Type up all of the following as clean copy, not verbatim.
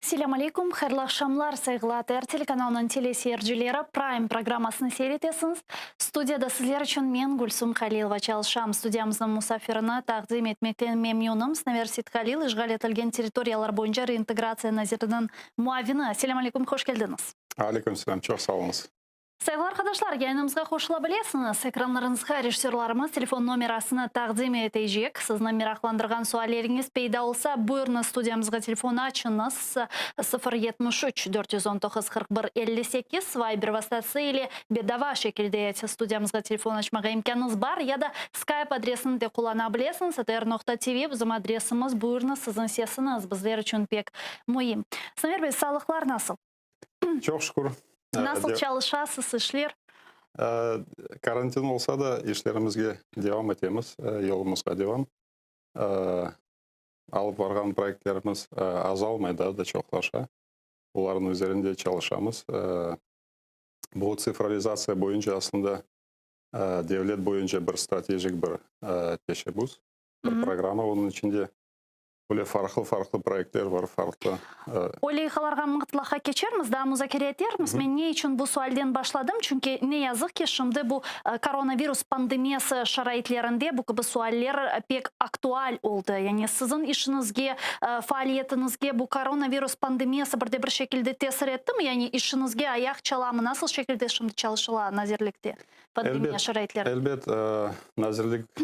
Selâm aleyküm, hayırlı aqşamlar, sayğılı ATR telekanalınıñ teleseyircileri, Prime programmasını seyir etesiñiz. Studiyada sizler içün men, Gülsum Halilova, çalışam. Studiyamıznıñ musafirini taqdim etmekten memnünim, Sinaver Sithalil, işğal etilgen territoriyalar boyunca reintegratsiya naziriniñ muavini. Selâm aleyküm, hoş keldiñiz. Aleyküm selâm, çoq sağ oluñız. Sayğılı arqadaşlar, yayınımızğa qoşula bilesiñiz. Ekranlarıñızğa rejissörlarımız telefon nomerasını taqdim etecek. Sizni meraqlandırğan sualleriñiz peyda olsa, buyurıñız, studiyamızğa telefon açıñız, 0 73 419 41 58, Viber vastası ile bedava şekilde studiyamızğa telefon açmağa imkânıñız bar, ya da Skype adresini de qullana bilesiñiz, atr noqta tv bizim adresimiz, buyurıñız, siziñ sesiñiz bizler içün pek müim. Sinaver bey, sağlıqlar nasıl? Çoq şükür. Nasıl çalışasız, işler? Karantin olsa da, işlerimizge devam etemiz, yolumızğa devam. Alıp barğan proyektlerimiz azalmay, daa da çoqlaşa. Olarnıñ üzerinde çalışamız. Bu tsifralizatsiya boyunca aslında devlet boyunca bir stratejik bir teşebbüs, bir programma, onıñ içinde Böyle farqlı-farqlı proyektler bar, farqlı. O leyhalarğa mıtlaqa keçermiz, daa muzakere etermiz. Men ne içün bu sualden başladım? Çünki, ne yazıq ki, şimdi bu koronavirus pandemiyası şaraitlerinde bu kibi sualler pek aktual oldı. Yani siziñ işiñizge, faaliyetiñizge bu koronavirus pandemiyası bir de bir şekilde tesir ettimi? Yani işiñizge ayaq çalamı? Nasıl şekilde şimdi çalışıla nazirlikte? pandemiya şaraitlerinde? Elbet, nazirlik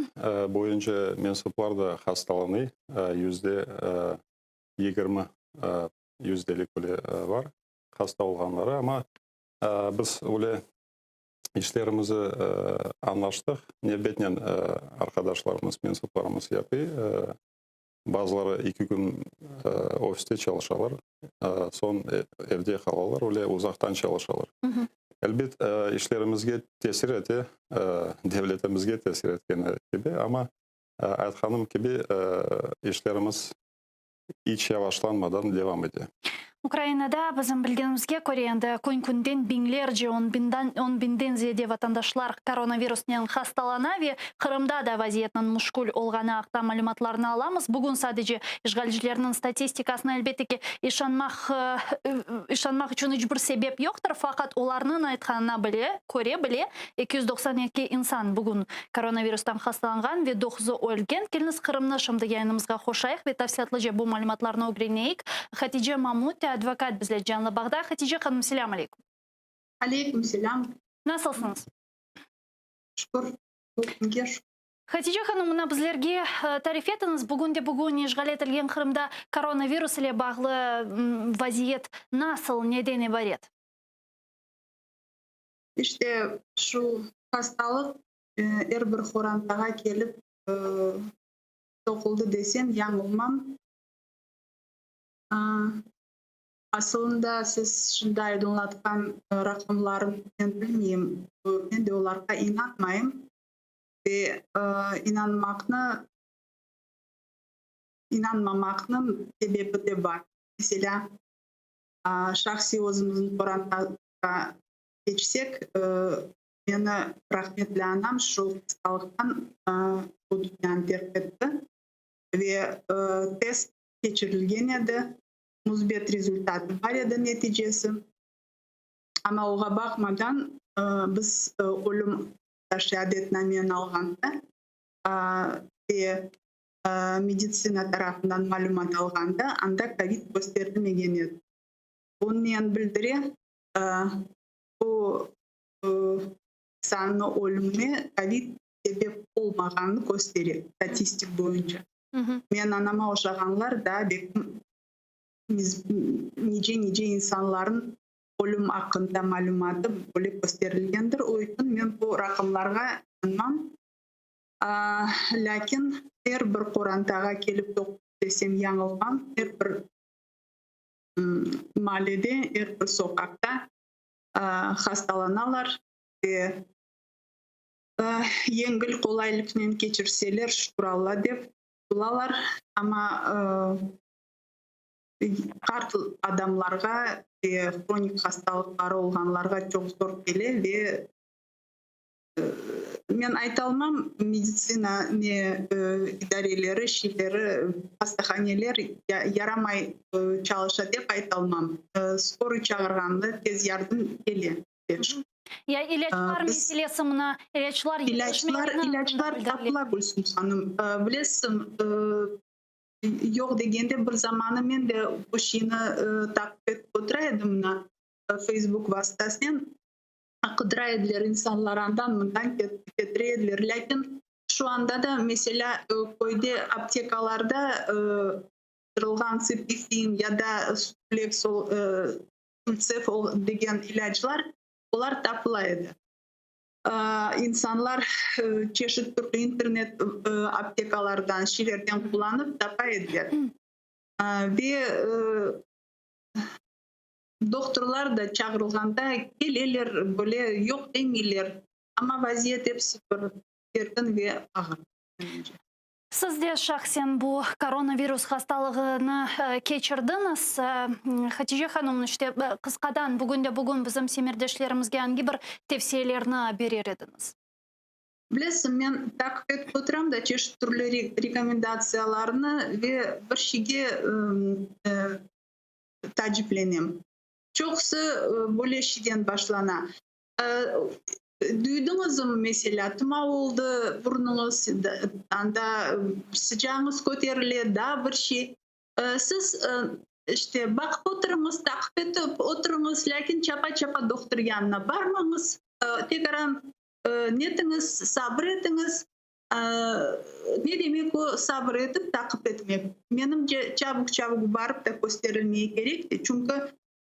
boyunca mensuplar da hastalanıy, %20 yüzdelik bile bar hasta olğanları, amma biz öyle işlerimizi añlaştıq, nevbetnen arqadaşlarımız, mensuplarımız yapıy, bazıları eki kün ofiste çalışalar, soñ evde qalalar, öyle uzaqtan çalışalar. Elbet, işlerimizge tesir ete, devletimizge tesir etkeni kibi, amma, aytqanım kibi, işlerimiz iç yavaşlanmadan devam ete. Ukrainada, bizim bilgenimizge köre, endi kün-künden biñlerce, on biñdan, on biñden ziyade vatandaşlar koronavirusnen hastalana ve Qırımda da vaziyetniñ müşkül olğanı aqta malümatlarnı alamız. Bugün sadece işğalcilerniñ statistikasına, elbette ki, işanmaq, işanmaq içün iç bir sebep yoqtır, faqat olarnıñ aytqanına bile, köre bile, 292 insan bugün koronavirustan hastalanğan ve doquzı ölgen. Keliñiz, Qırımnı şimdi yayınımızğa qoşayıq ve tafsilâtlıca bu malümatlarnı ögreneyik. Hatice Mamut, advokat, bizle canlı bağda. Hatice hanım, selâm aleyküm. Aleyküm selâm. Nasılsıñız? Şükür, bugünge şükür. Hatice hanım, mına bizlerge tarif etiñiz, bugün de bugün işğal etilgen Qırımda koronavirus ile bağlı vaziyet nasıl, neden ibaret? İşte, şu hastalıq er bir qorantağa kelip soquldı desem, yañılmam. Asılında siz şimdi aydınlatqan raqamlarnı men bilmeyim, men de olarğa inanmayım ve inanmaqnı, inanmamaqnıñ sebebi de bar. Meselâ, şahsiy özümizniñ qorantağa keçsek, meni rahmetli anam şu hastalıqtan bu dünyanı terk etti ve test keçirilgen edi, müsbet rezultatı bar edi, neticesi. Amma oğa baqmadan, biz ölüm şeadetnameni alğanda ve meditsina tarafından malümat alğanda, anda kovid kösterilmegen edi. Bu neni bildire? Bu insannıñ ölümine kovid sebep olmağanını köstere, statistik boyunca. Men anama oşağanlar daa belkim nice-nice insanların ölüm aqqında malümatı böyle kösterilgendir. O içün men bu raqamlarğa inanmam. Lâkin er bir qorantağa kelip toqtı desem yañılmam, er bir maalede, er bir soqaqta hastalanalar ve Yengil, qolaylıqnen keçirseler, şükür Alla dep, qutulalar. Amma qart adamlarğa ve hronik hastalıqları olğanlarğa çoq zor kele ve. Men aytalmam, meditsina ne idareleri, şeyleri, hastahaneler yaramay çalışa dep aytalmam. Skoroy çağırğanda tez yardım kele. Ya ilâclar meselesi mına, ilâclar İlâclar, ilâclar tapıla, Gülsüm hanım. Bilesiñ, yoq degende bir zamanı men de bu şeyni taqip etip otura edim mına, Facebook vastasınen. Qıdıra ediler insanlar, andan-mından ketire ediler. Lâkin şu anda da, meselâ, köyde aptekalarda qıdırılğan Tsipifin ya da Sultsef degen ilâclar, olar tapıla edi. İnsanlar çeşit türlü internet aptekalardan, şeylerden qullanıp tapa ediler. Ve Dohturlar da çağırılğanda keleler, böyle yoq demeyler, amma vaziyet episi bir kergin ve ağır, menimce. Siz de şahsen bu koronavirus hastalığını keçirdiñiz. Hatice hanım, işte, qısqadan bugün de bugün bizim semerdeşlerimizge angi bir tevsiyelerni berer ediñiz? Bilesiñ, men taqip etip oturam da çeşit türlü rekomendatsiyalarnı ve bir şeyge taaciplenem. Çoqusı böyle şeyden başlana. Duydıñızmı, meselâ, tıma oldı burnuñız, anda sıcağıñız köterile, daa bir şey. Siz, işte, baqıp oturıñız, taqip etip oturıñız, lâkin çapa-çapa dohtur yanına barmañız. Tekaran netiñiz, sabır etiñiz. Ne demek o, sabır etip taqip etmek? Menimce, çabuk-çabuk barıp da kösterilmeye kerek de, çünki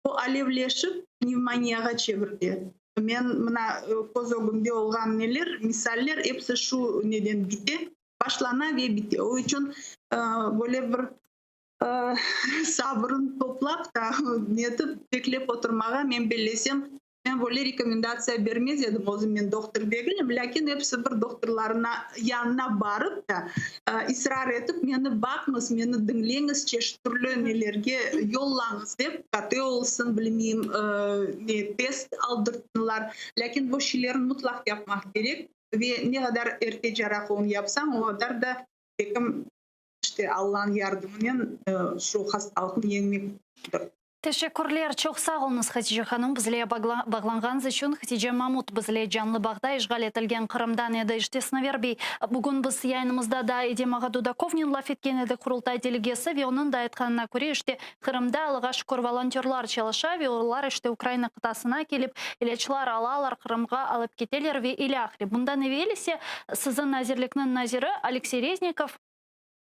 o alevleşip pnevmoniyağa çevirile. Men mına köz ögümde olğan neler, misaller episi şu neden bite, başlana ve bite. O içün böyle bir sabırın toplap da netip beklep oturmağa men bellesem, Men böyle rekomendatsiya bermez edim, özüm men dohtur degilim, lâkin episi bir dohturlarına yanına barıp da, israr etip, meni baqıñız, meni diñleñiz, çeşit türlü nelerge yollañız dep, KT olsun, bilmeyim, ne test aldırtınlar, lâkin bu şeylerni mutlaq yapmaq kerek ve ne qadar ertecaraq onı yapsañ, o qadar da ekim, işte, Allanıñ yardımınen şu hastalıqnı yeñmek mümkündir. Teşekkürler, çoq sağ oluñız, Hatice hanım, bizle bağlanğanıñız içün. Hatice Mamut bizle canlı bağda işğal etilgen Qırımdan edi. İşte, Sinaver bey, bugün biz yayınımızda daa Edem ağa Dudakovnen laf etken edik, Qurultay delegesi, ve onıñ da aytqanına köre, işte, Qırımda, Allağa şükür, volontörlar çalışa ve olar, işte, Ukraina qıtasına kelip, ilâclar alalar, Qırımğa alıp keteler ve ilâhre. Bundan evel ise siziñ nazirlikniñ naziri Aleksey Reznikov,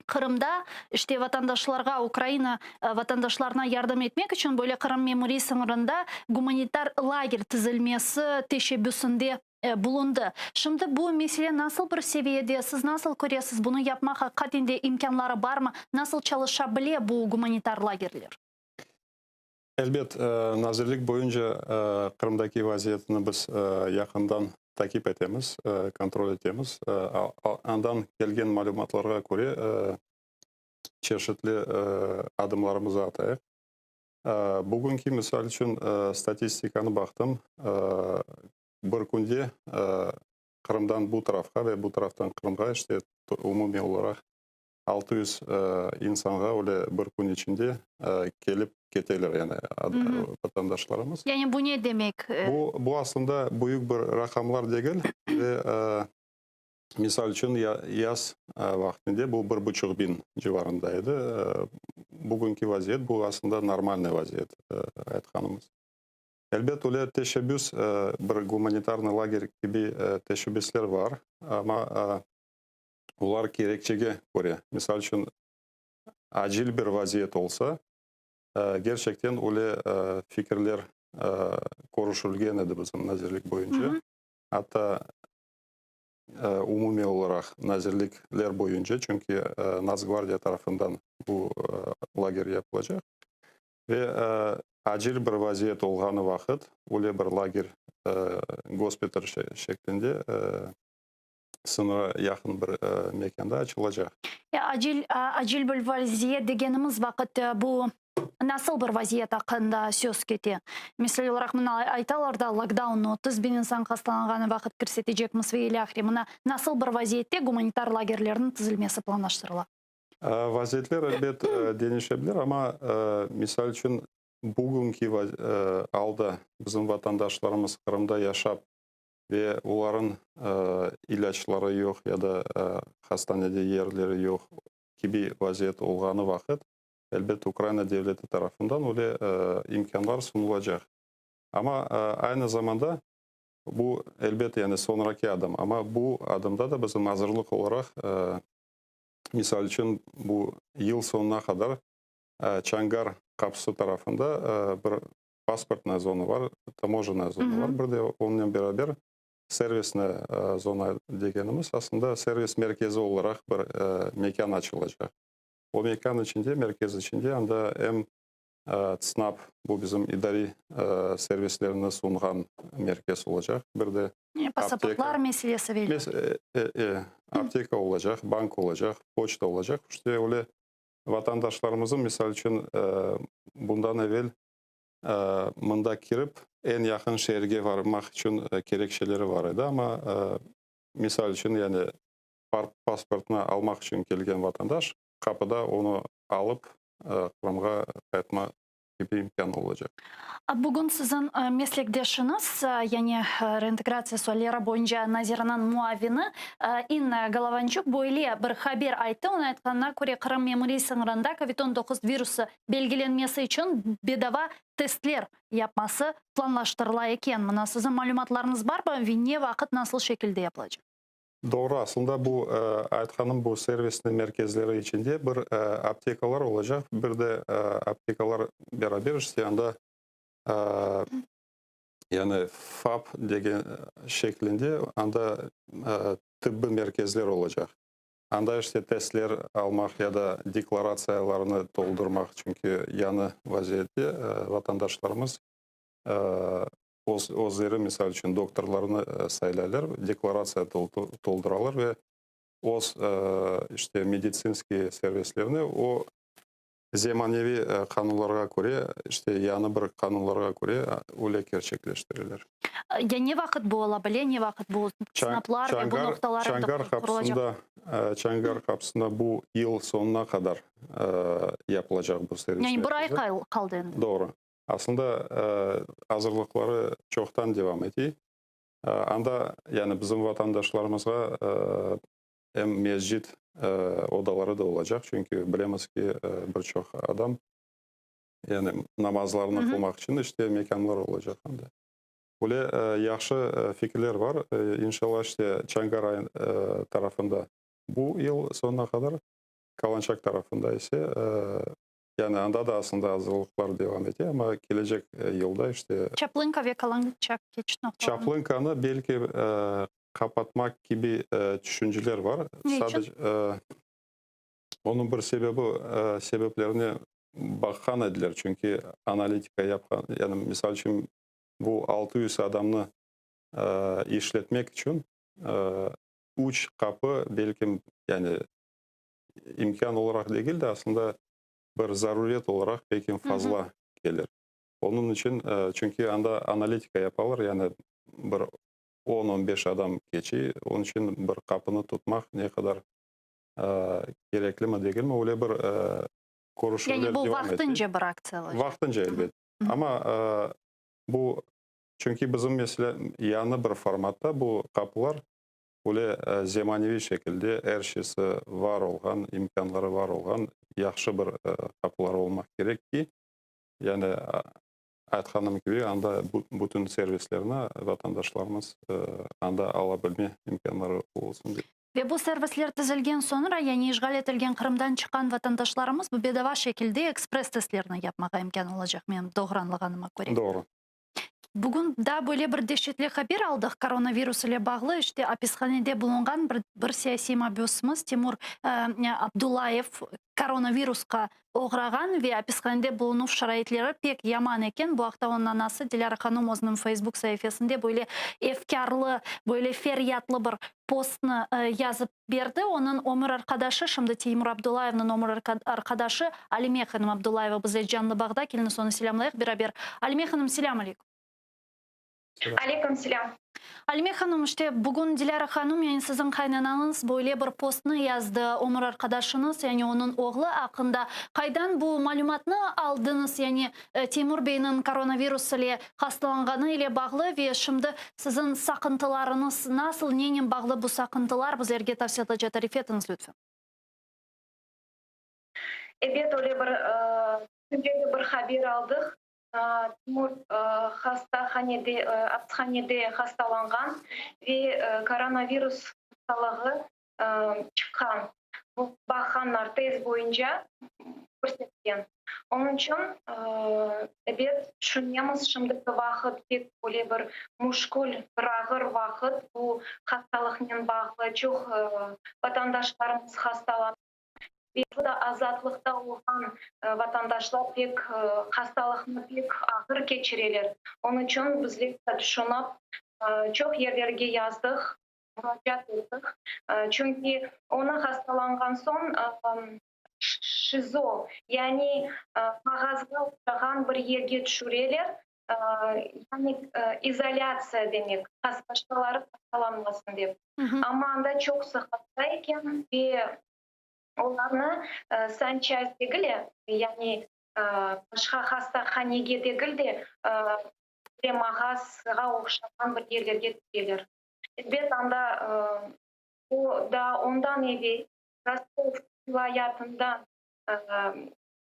Qırımda, işte, vatandaşlarğa, Ukraina vatandaşlarına yardım etmek içün böyle Qırım memuriy sıñırında gumanitar lager tizilmesi teşebbüsinde bulundı. Şimdi bu mesele nasıl bir seviyede, siz nasıl köresiz, bunı yapmaq aqiqaten de imkânları barmı, nasıl çalışa bile bu gumanitar lagerler? Elbet, nazirlik boyunca Qırımdaki vaziyetni biz yaqından takip etemiz, kontrol etemiz. Andan kelgen malümatlarğa köre çeşitli adımlarımızı atayıq. Bugünki, misal içün, statistikanı baqtım, bir künde Qırımdan bu tarafqa ve bu taraftan Qırımğa, işte, umumiy olaraq 600 insanğa öyle bir kün içinde kelip keteler, yani vatandaşlarımız. Yani bu ne demek? Bu, bu aslında büyük bir raqamlar degil ve, misal içün, yaz vaqtında bu bir buçuq biñ civarında edi. Bugünki vaziyet, bu aslında normalnıy vaziyet, aytqanımız. Elbet, öyle teşebbüs, bir gumanitarnıy lager kibi teşebbüsler bar, amma Olar kerekçege köre, misal içün, acil bir vaziyet olsa, kerçekten öyle fikirler körüşilgen edi bizim nazirlik boyunca. Atta umumiy olaraq nazirlikler boyunca, çünki Natsgvardiya tarafından bu lager yapılacaq. Ve acil bir vaziyet olğanı vaqıt öyle bir lager, gospital şeklinde sıñıra yaqın bir mekânda açılacaq. Acil, acil bir vaziyet degenimiz vaqıt bu nasıl bir vaziyet aqqında söz kete? Misal olaraq, mına aytalar da, lokdaunnı 30 biñ insan hastalanğanı vaqıt kirsetecekmiz ve ilâhre. Mına nasıl bir vaziyette gumanitar lagerlerniñ tizilmesi planlaştırıla? Vaziyetler, elbet, deñişe bilir, amma, misal içün, bugünki alda bizim vatandaşlarımız Qırımda yaşap ve olarıñ ilâcları yoq ya da hastanede yerleri yoq kibi vaziyet olğanı vaqıt, elbet, Ukraina devleti tarafından öyle imkânlar sunulacaq. Amma aynı zamanda bu, elbet, yani soñraki adım, amma bu adımda da bizim azırlıq olaraq, misal içün, bu yıl soñuna qadar Çangar qapısı tarafında bir pasportnaya zona bar, tamojennaya zona bar, bir de onınen beraber servisnaya zona degenimiz, aslında servis merkezi olaraq bir mekân açılacaq. O mekân içinde, merkez içinde anda em TSNAP, bu bizim idariy servislerni sunğan merkez olacaq, bir de Pasaportlar meselesi ve apteka olacaq, bank olacaq, poçta olacaq. İşte öyle vatandaşlarımıznıñ, misal içün, bundan evel mında kirip, eñ yaqın şeerge varmaq içün kerek şeyleri bar edi, amma, misal içün, yani pasportnı almaq içün kelgen vatandaş qapıda onı alıp, Qırımğa qaytma kibi imkân olacaq. Bugün siziñ meslekdeşiñiz, yani reintegratsiya sualleri boyunca naziriniñ muavini İnna Golovançuk böyle bir haber ayttı. Onıñ aytqanına köre, Qırım memuriy sıñırında kovid 19 virusı belgilenmesi içün bedava testler yapması planlaştırıla eken. Mına siziñ malümatlarıñız barmı ve ne vaqıt, nasıl şekilde yapılacaq? Doğru, aslında bu aytqanım bu servisniñ merkezleri içinde bir aptekalar olacaq, bir de aptekalar beraber işte anda yani FAP degen şeklinde anda tıbbiy merkezler olacaq. Anda işte testler almaq ya da deklaratsiyalarnı toldurmaq, çünki yañı vaziyette vatandaşlarımız Özleri, misal içün, doktorlarnı saylaylar, deklaratsiya tolduralar ve öz, işte, meditsinskiy servislerni o zemaneviy qanunlarğa köre, işte, yañı bir qanunlarğa köre öyle kerçekleştireler. Ya ne vaqıt bu ola bile, ne vaqıt bu sınıflar ve bu noqtalar endi qurulacaq? Çangar qapısında bu yıl soñuna qadar yapılacaq bu servis. Yani bir ay qaldı endi. Doğru. Aslında azırlıqları çoqtan devam ete. Anda, yani bizim vatandaşlarımızğa em mescit odaları da olacaq, çünki bilemiz ki, bir çoq adam, yani namazlarını qılmaq içün işte mekânlar olacaq anda. Böyle yahşı fikirler bar. İnşallah, işte Çangar tarafında bu yıl soñuna qadar, Kalançak tarafında ise Yani anda da aslında azırlıqlar devam ete, amma kelecek yılda işte. Çaplınka ve Kalançak keçit noqtalarını. Çaplınkanı belki qapatmaq kibi tüşünceler bar. Ne içün? Onıñ bir sebebi, sebeplerine baqqan ediler, çünki analitika yapqan, yani misal içün bu 600 adamnı işletmek içün üç qapı belki yani imkân olaraq degil de, aslında bir zaruret olaraq pek fazla kelir. Onıñ içün, çünki anda analitika yapalar, yani bir on, 15 adam keçe, onıñ içün bir qapını tutmaq ne qadar kereklimi, degilmi, öyle bir körüşüvler Yani bu devam ete. vaqtınca bir aktsiya olacaq. Vaqtınca, elbet. Amma bu, çünki bizim mesele yañı bir formatta bu qapılar Öyle zemaneviy şekilde er şeysi var olğan, imkânları var olğan yahşı bir qapılar olmaq kerek ki, yani aytqanım kibi, anda bütün servislerni vatandaşlarımız anda ala bilme imkânları olsun dep. Ve bu servisler tizilgen soñra, yani işğal etilgen Qırımdan çıqqan vatandaşlarımız bu bedava şekilde ekspress testlerni yapmağa imkân olacaq, menim doğru añlağanıma köre. Doğru. Bugün daa böyle bir deşetli haber aldıq, koronavirus ile bağlı, işte apishanede bulunğan bir bir siyasiy mabüsimiz Timur Abdullayev koronavirusqa oğrağan ve apishanede bulunuv şaraitleri pek yaman eken. Bu aqta onıñ anası Dilâra hanum özüniñ Facebook saifesinde böyle efkârlı, böyle feryatlı bir postnı yazıp berdi. Onıñ ömür arqadaşı, şimdi Teymur Abdullayevniñ ömür arqadaşı Alime hanım Abdullayeva bizle canlı bağda. Keliñiz onı selâmlayıq beraber. Alime hanım, selâm aleyküm. Aleyküm selâm. Alime hanım, işte bugün Dilâra hanım, yani siziñ qaynanañız böyle bir postnı yazdı, ömür arqadaşıñız, yani onıñ oğlu aqqında. Qaydan bu malümatnı aldıñız, yani Teymur beyniñ koronavirus ile hastalanğanı ile bağlı ve şimdi siziñ saqıntılarıñız nasıl, nenen bağlı bu saqıntılar, bizlerge tafsilâtlıca tarif etiñiz, lütfen. Ebet, öyle bir tünce bir haber aldıq. Timur hastahanede, apishanede hastalanğan ve koronavirus hastalığı çıqqan. Bu baqqanlar test boyunca körsetken. Onıñ içün, ebet, tüşünemiz, şimdiki vaqıt pek böyle bir müşkül, bir ağır vaqıt. Bu hastalıqnen bağlı çoq vatandaşlarımız hastalana. Ve bu da azatlıqta olğan vatandaşlar pek hastalıqnı pek ağır keçireler. Onıñ içün bizler de tüşünip, çoq yerlerge yazdıq, muracaat ettik. Çünki onı hastalanğan soñ ŞİZO, yani mağazğa oşağan bir yerge tüşüreler, yani izolâtsiya demek, başqaları hastalanmasın dep. Amma anda çoqusı hasta eken ve olarnı sançast degil de, yani başqa hastahanege degil de, mağazğa oşağan bir yerlerge tüşeler. Elbet, anda o daa ondan evel Rostov vilâyetinden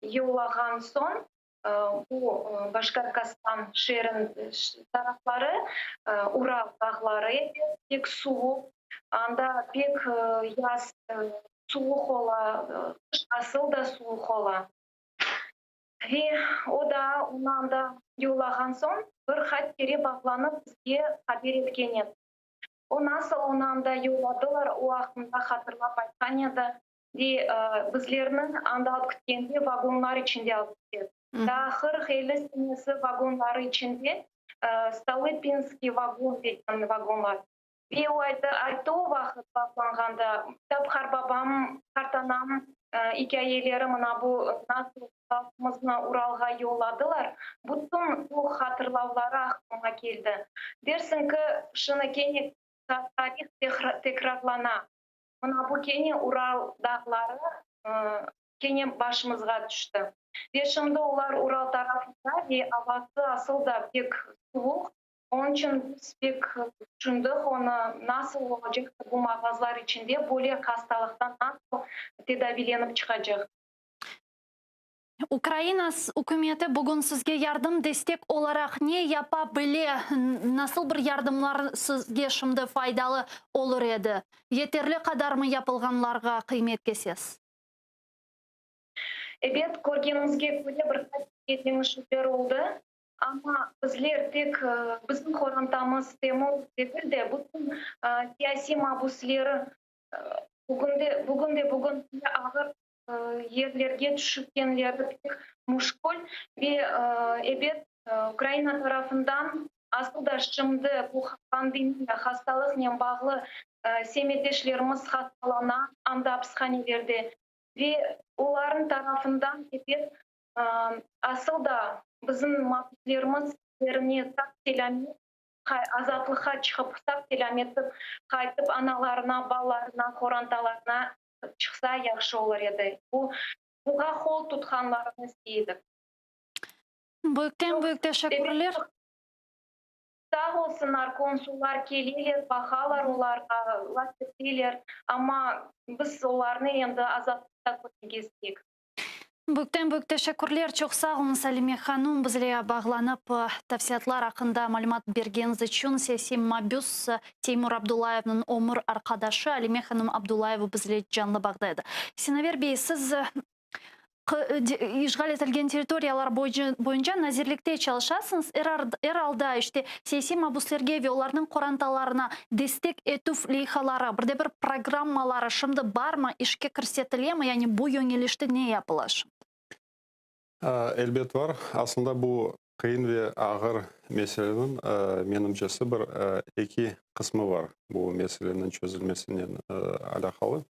yollağan soñ, bu Başkortostan şeerin tarafları, Ural dağları elbet, pek suvuq, anda pek yaz suvuq ola, qış asıl da suvuq ola. Ve o daa onı anda yollağan soñ, bir qaç kere bağlanıp bizge haber etken edi. O nasıl onı anda yolladılar, o aqqında hatırlap aytqan edi. Ve bizlerni anda alıp ketkende vagonlar içinde alıp ketedi. Daa 40-50 senesi vagonları içinde, Stolıpinskiy vagon degen vagonlar. Ve o ayttı, ayttı o vaqıt bağlanğanda, tap qarbabam, qartanam ikâyeleri mına bu nasıl halqımıznı Uralğa yolladılar, bütün bu hatırlavları aqlıma keldi. Dersiñ ki, şunı kene tarih tekrarlana. Mına bu kene Ural dağları kene başımızğa tüşti. Ve şimdi olar Ural tarafında ve avası asıl da pek suvuq. Onıñ içün biz pek tüşündik onı, nasıl olacaq bu mağazlar içinde böyle hastalıqtan nasıl tedaviylenip çıqacaq. Ukraina ükümeti bugün sizge yardım, destek olaraq ne yapa bile, nasıl bir yardımlar sizge şimdi faydalı olur edi? Yeterli qadarmı yapılğanlarğa qıymet kesesiz? Ebet, körgenimizge köre bir qaç deñişüvler oldı, amma bizler tek bizim qorantamız Temur degil de, bütün siyasiy mabüsleri bugünde bugün de-bugün ağır yerlerge tüşükkenleri pek müşkül ve, ebet, Ukraina tarafından asıl da şimdi bu pandemiya, hastalıqnen bağlı semetdeşlerimiz hastalana anda apishanelerde ve olarnıñ tarafından, ebet, asıl da bizim mabüslerimiz yerine sağ-selâmet azatlıqqa çıqıp, sağ-selâmet qaytıp analarına, balalarına, qorantalarına çıqsa yahşı olur edi. Bu, buğa qol tutqanlarını istey edik. Büyükten büyük teşekkürler. Sağ olsunlar, konsullar keleler, baqalar olarğa, laf eteler, amma biz olarnı endi azatlıqta körmege isteyik. Büyükten büyük teşekkürler, çoq sağ oluñız, Alime hanum, bizle bağlanıp, tafsilâtlar aqqında malümat bergeniñiz içün. Siyasiy mabüs Teymur Abdullayevniñ ömür arqadaşı Alime hanum Abdullayeva bizle canlı bağda edi. Sinaver bey, siz. İşğal etilgen territoriyalar boyunca nazirlikte çalışasıñız. Er alda, işte, siyasiy mabüslerge ve olarnıñ qorantalarına destek etüv leyhaları, bir de bir programmaları şimdi barmı, işke kirsetilemi, yani bu yöñelişte ne yapıla şimdi? Elbet bar. Aslında bu qıyın ve ağır meseleniñ, menimcesi, bir eki qısmı bar bu meseleniñ çözülmesinen alâqalı.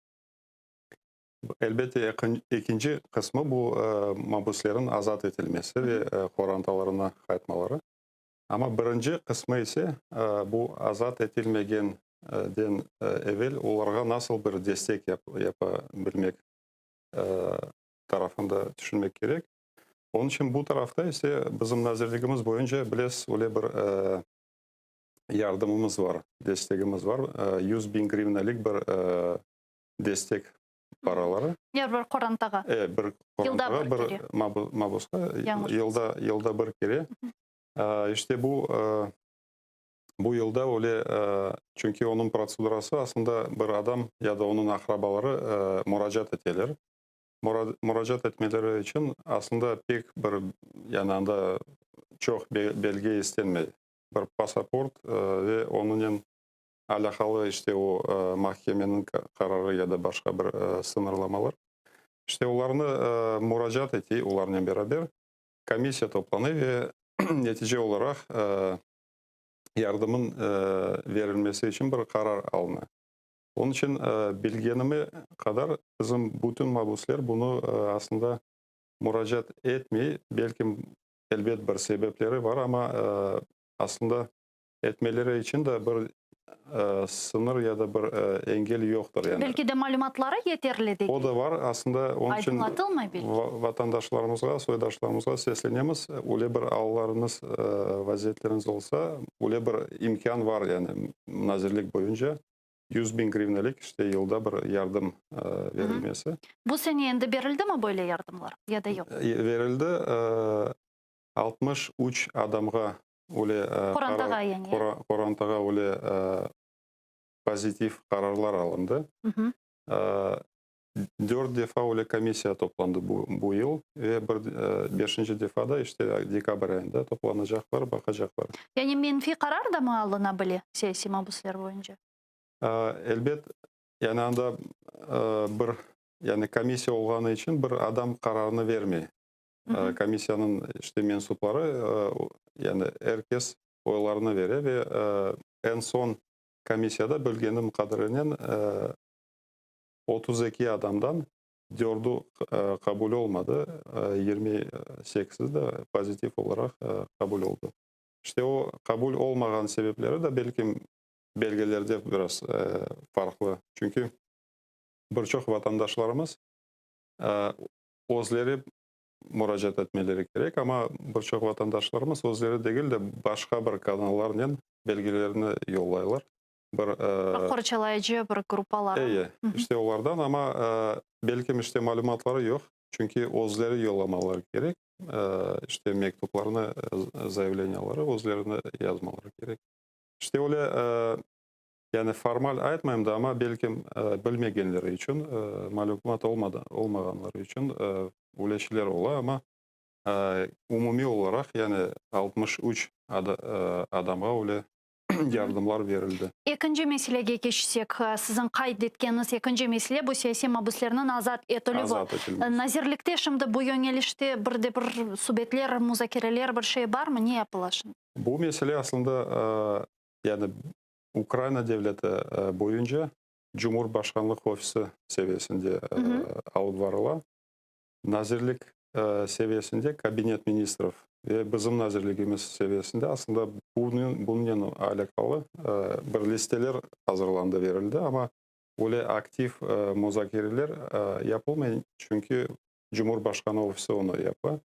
Elbette, ekinci qısmı bu mabüslerniñ azat etilmesi ve qorantalarına qaytmaları. Amma birinci qısmı ise bu azat etilmegenden evel olarğa nasıl bir destek yapa bilmek tarafında tüşünmek kerek. Onıñ içün bu tarafta ise bizim nazirligimiz boyunca, bilesiz, öyle bir yardımımız bar, destegimiz bar, 100 biñ grivnalik bir destek paraları. Er bir qorantağa. E, bir qorantağa, bir mabusqa yılda bir kere. İşte bu yılda öyle, çünki onıñ protsedurası aslında bir adam ya da onıñ aqrabaları muracaat eteler. Muracaat etmeleri içün aslında pek bir, yani anda çoq belge istenmey. Bir pasaport ve onıñnen alâqalı işte o mahkemeniñ qararı ya da başqa bir sıñırlamalar. İşte olarnı muracaat ete, olarnen beraber komissiya toplana ve netice olaraq yardımın verilmesi içün bir qarar alına. Onıñ içün bilgenime qadar bizim bütün mabusler bunı aslında muracaat etmey, belki elbet bir sebepleri bar, amma aslında etmeleri içün de bir sıñır ya da bir engel yoqtır yani. Belki de malümatları yeterli degil. O da bar aslında, onıñ içün Aydınlatılmay belki. Vatandaşlarımızğa, soydaşlarımızğa seslenemiz, öyle bir allarıñız, vaziyetleriñiz olsa, öyle bir imkân bar yani nazirlik boyunca 100 biñ grivnalik işte yılda bir yardım verilmesi. Bu sene endi berildi mi böyle yardımlar ya da yoq? Verildi, 63 adamğa öyle Qorantağa yani. Qorantağa öyle pozitiv qararlar alındı. Dört defa öyle komissiya toplandı bu yıl ve bir beşinci defa da işte dekabr ayında toplanacaqlar, baqacaqlar. Yani menfiy qarar da mı alına bile siyasiy mabüsler boyunca? Elbet, yani anda bir yani komissiya olğanı içün bir adam qararını vermey. Komissiyanıñ işte mensupları, yani er kes oylarını bere ve eñ soñ komissiyada bilgenim qadarınen 32 adamdan dördü qabul olmadı, 28 de pozitiv olaraq qabul oldı. İşte o qabul olmağan sebepleri de belki belgelerde biraz farqlı. Çünki bir çoq vatandaşlarımız özleri muracaat etmeleri kerek, amma bir çoq vatandaşlarımız özleri degil de başqa bir kanallarnen belgelerini yollaylar. Bir Qorçalayıcı bir gruppalar. Eye, işte olardan, amma belki işte malümatları yoq, çünki özleri yollamaları kerek, işte mektuplarnı, заявления ları özlerini yazmaları kerek. İşte öyle, yani formal aytmayım da, amma belki bilmegenleri içün, malümat olmağanları içün öyle şeyler ola, amma umumiy olaraq yani 63 adamğa öyle yardımlar berildi. Ekinci meselege keçsek, siziñ qayd etkeniñiz ekinci mesele bu siyasiy mabüslerniñ azat etilüvi. Azat etilmesi. Nazirlikte şimdi bu yöñelişte bir de bir subetler, muzakereler bir şey barmı? Ne yapıla şimdi? Bu mesele aslında yani Ukraina devleti boyunca Cumhurbaşqanlıq ofisi seviyesinde alıp varıla. Nazirlik seviyesinde Kabinet ministrov ve bizim nazirligimiz seviyesinde aslında bunıñ alâqalı bir listeler azırlandı, verildi, amma öyle aktiv muzakereler yapılmay, çünki Cumhurbaşqanı ofisi onı yapa.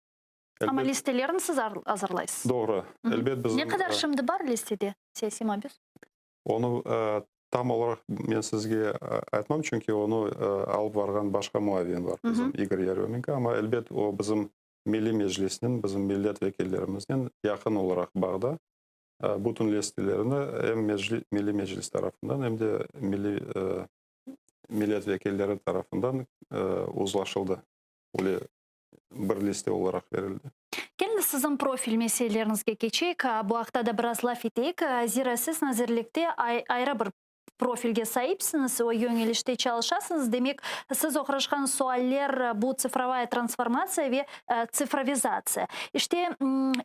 Amma listelerni siz azırlaysız. Doğru. Elbet bizim Ne qadar şimdi bar listede siyasiy mabüs? Onı tam olaraq men sizge aytmam, çünki onı alıp varğan başqa muavin bar, bizim İgor Yaremenko, amma elbet o bizim Milliy Meclisnen, bizim millet vekillerimiznen yaqın olaraq bağda. Bütün listelerini em Milliy Meclis tarafından, em de milliy millet vekilleri tarafından uzlaşıldı. Öyle. bir liste olaraq berildi. Keliñiz siziñ profil meseleleriñizge keçeyik, bu aqta da biraz laf eteyik. Zira siz nazirlikte ayrı bir profilge saipsiñiz, o yöñelişte çalışasıñız. Demek, siz oğraşqan sualler bu tsifrovaya transformatsiya ve tsifrovizatsiya. İşte,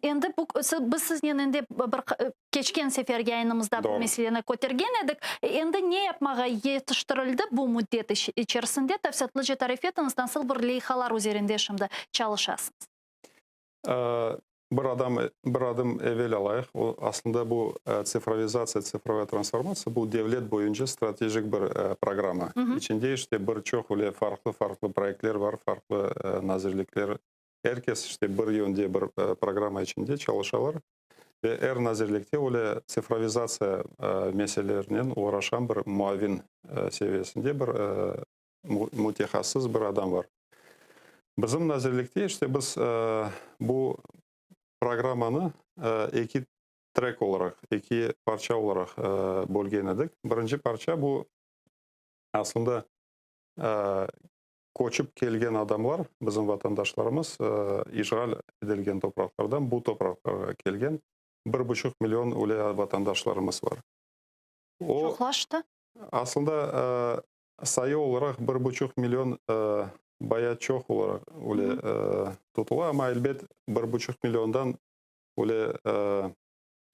endi bu, biz siznen endi bir keçken sefer yayınımızda bu meseleni kötergen edik. Endi ne yapmağa yetiştirildi bu müddet içerisinde, tafsilâtlıca tarif etiñiz, nasıl bir leyhalar üzerinde şimdi çalışasıñız? Bir adam, bir adım evel alayıq. O, aslında bu tsifrovizatsiya, tsifrovaya transformatsiya, bu devlet boyunca stratejik bir programma. İçinde işte bir çoq öyle farqlı-farqlı proyektler bar, farqlı nazirlikler. Er kes işte bir yönde bir programma içinde çalışalar. Ve er nazirlikte öyle tsifrovizatsiya meselelerinen oğraşqan bir muavin seviyesinde bir mütehassıs bir adam bar. Bizim nazirlikte işte biz bu programmanı eki trek olaraq, eki parça olaraq bölgen edik. Birinci parça bu aslında köçip kelgen adamlar, bizim vatandaşlarımız işğal etilgen topraqlardan bu topraqlarğa kelgen bir buçuq million öyle vatandaşlarımız bar. O, Çoqlaştı. Aslında sayı olaraq bir buçuq million baya çoq olaraq öyle tutula, amma elbet bir buçuq milliondan öyle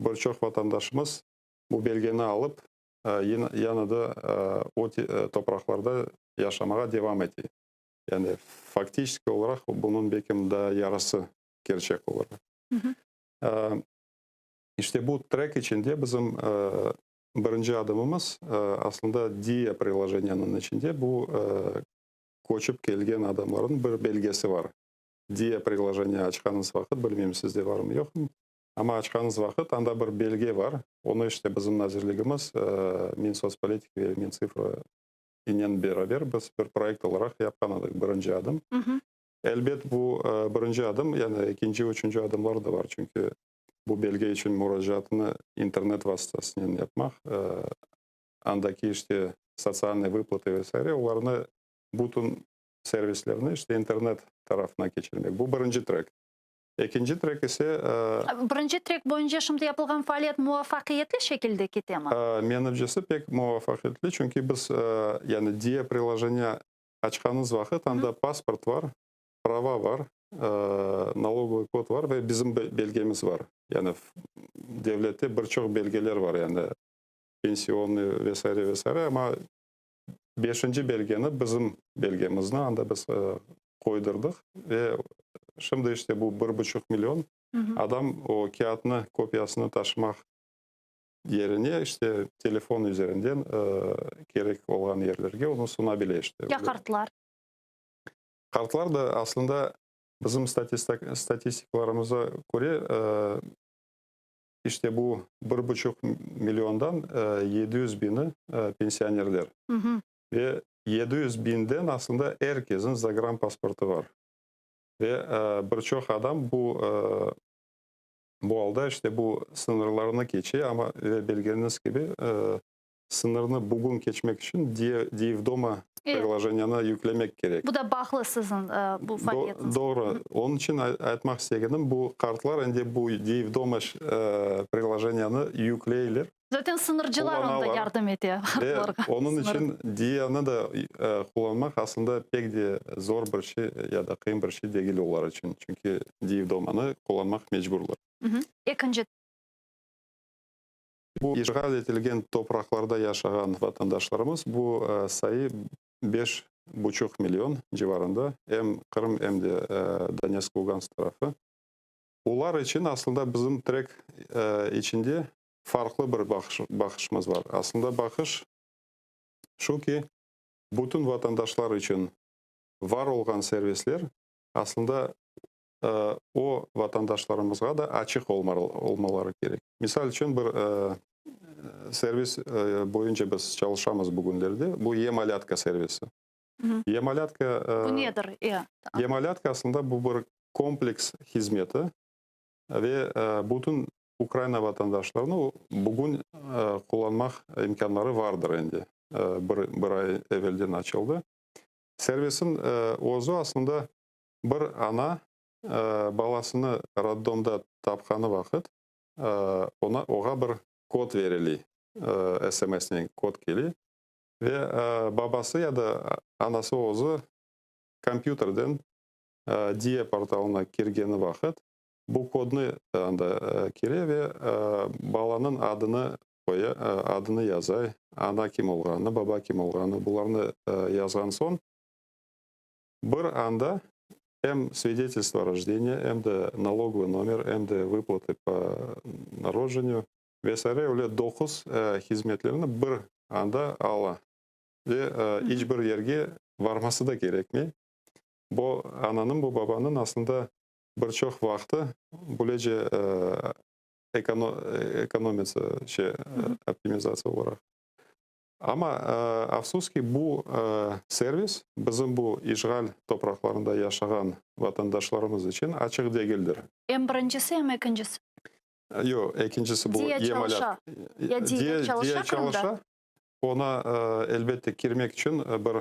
bir çoq vatandaşımız bu belgeni alıp yanı da o topraqlarda yaşamağa devam ete. Yani faktiçeskiy olaraq bunıñ belkim daa yarısı kerçek olur. İşte bu trek içinde bizim birinci adımımız aslında Diia prilojeniyeniñ içinde bu köçip kelgen adamlarnıñ bir belgesi bar. Diia prilojeniye açqanıñız vaqıt, bilmeyim sizde barmı yoqmı, amma açqanıñız vaqıt anda bir belge bar, onı işte bizim nazirligimiz, Minsotspolitika ve Mintsifra inen beraber biz bir proyekt olaraq yapqan edik, birinci adım. Elbet, bu birinci adım, yani ekinci, üçünci adımlar da bar, çünki bu belge içün muracaatnı internet vastasınen yapmaq, andaki işte sotsialnıy vıplata ve saire, olarnı bütün servislerni işte internet tarafına keçirmek. Bu birinci trek. Ekinci trek ise... Birinci trek boyunca şimdi yapılğan faaliyet muvafaqiyetli şekilde ketemi? Menimcesi pek muvafaqiyetli, çünki biz, yani Diia prilojeniye açqanıñız vaqıt anda pasport bar, prava bar, nalogovıy kod bar ve bizim belgemiz bar. Yani devlette bir çoq belgeler bar, yani pensionnıy ve saire, ve saire, amma beşinci belgeni, bizim belgemizni anda biz qoydurdıq ve şimdi işte bu bir buçuq million adam o kâğıtnı, kopiyasını taşımaq yerine işte telefon üzerinden kerek olğan yerlerge onı suna bile işte. Ya qartlar? Qartlar da aslında bizim statistiklarımıza köre işte bu bir buçuq milliondan 700 biñi pensionerler. Ve 700 biñden aslında er kesniñ zagranpasportı bar. Ve bir çoq adam bu bu alda işte bu sıñırlarnı keçe, amma ve bilgeniñiz kibi sıñırnı bugün keçmek içün Diia vdoma prilojeniyeni yüklemek kerek. Bu da bağlı siziñ bu faaliyetiñizge. Doğru. Onıñ içün aytmaq istegenim, bu qartlar endi bu Diia vdoma prilojeniyeni yükleyler. Zaten sıñırcılar onda yardım ete qartlarğa. Ve onıñ içün Diianı da qullanmaq aslında pek de zor bir şey ya da qıyın bir şey degil olar içün. Çünki Diia vdomanı qullanmaq mecburlar. Ekinci. Bu işğal etilgen topraqlarda yaşağan vatandaşlarımız, bu sayı 5,5 million civarında, em Qırım, em de Donetsk, Lugansk tarafı. Olar içün aslında bizim trek içinde farqlı bir baqışımız bar. Aslında baqış şu ki, bütün vatandaşlar içün var olğan servisler aslında o vatandaşlarımızğa da açıq olmaları kerek. Misal içün, bir servis boyunca biz çalışamız bugünlerde, bu E-malâtka servisi. E-malâtka... Bu nedir? E-malâtka aslında bu bir kompleks hizmeti ve bütün Ukraina vatandaşlarını bugün qullanmaq imkânları vardır endi. Bir ay evelden açıldı. Servisin özü aslında... Bir ana balasını roddomda tapqanı vaqıt, oña oğa bir kod berile, SMS-nen kod kele ve babası ya da anası özü kompyuterden Diia portalına kirgeni vaqıt bu kodnı anda kire ve balanıñ adını qoya, adını yaza, ana kim olğanını, baba kim olğanını, bularnı yazğan soñ bir anda em svidetelstvo o rojdeniya, em de nalogovıy nomer, em de vıplatı po narodjeniyu ve saire öyle doquz hizmetlerni bir anda ala ve iç bir yerge varması da kerekmey. Bu ananıñ, bu babanıñ aslında bir çoq vaqtı böylece ekonomiyası, şey, optimizatsiya olaraq. Amma, afsus ki, bu servis bizim bu işğal topraqlarında yaşağan vatandaşlarımız içün açıq degildir. Em birincisi, em ekincisi? Yoq, ekincisi bu Diia çalışa. Ya Diia çalışa Qırımda? Oña, elbette, kirmek içün bir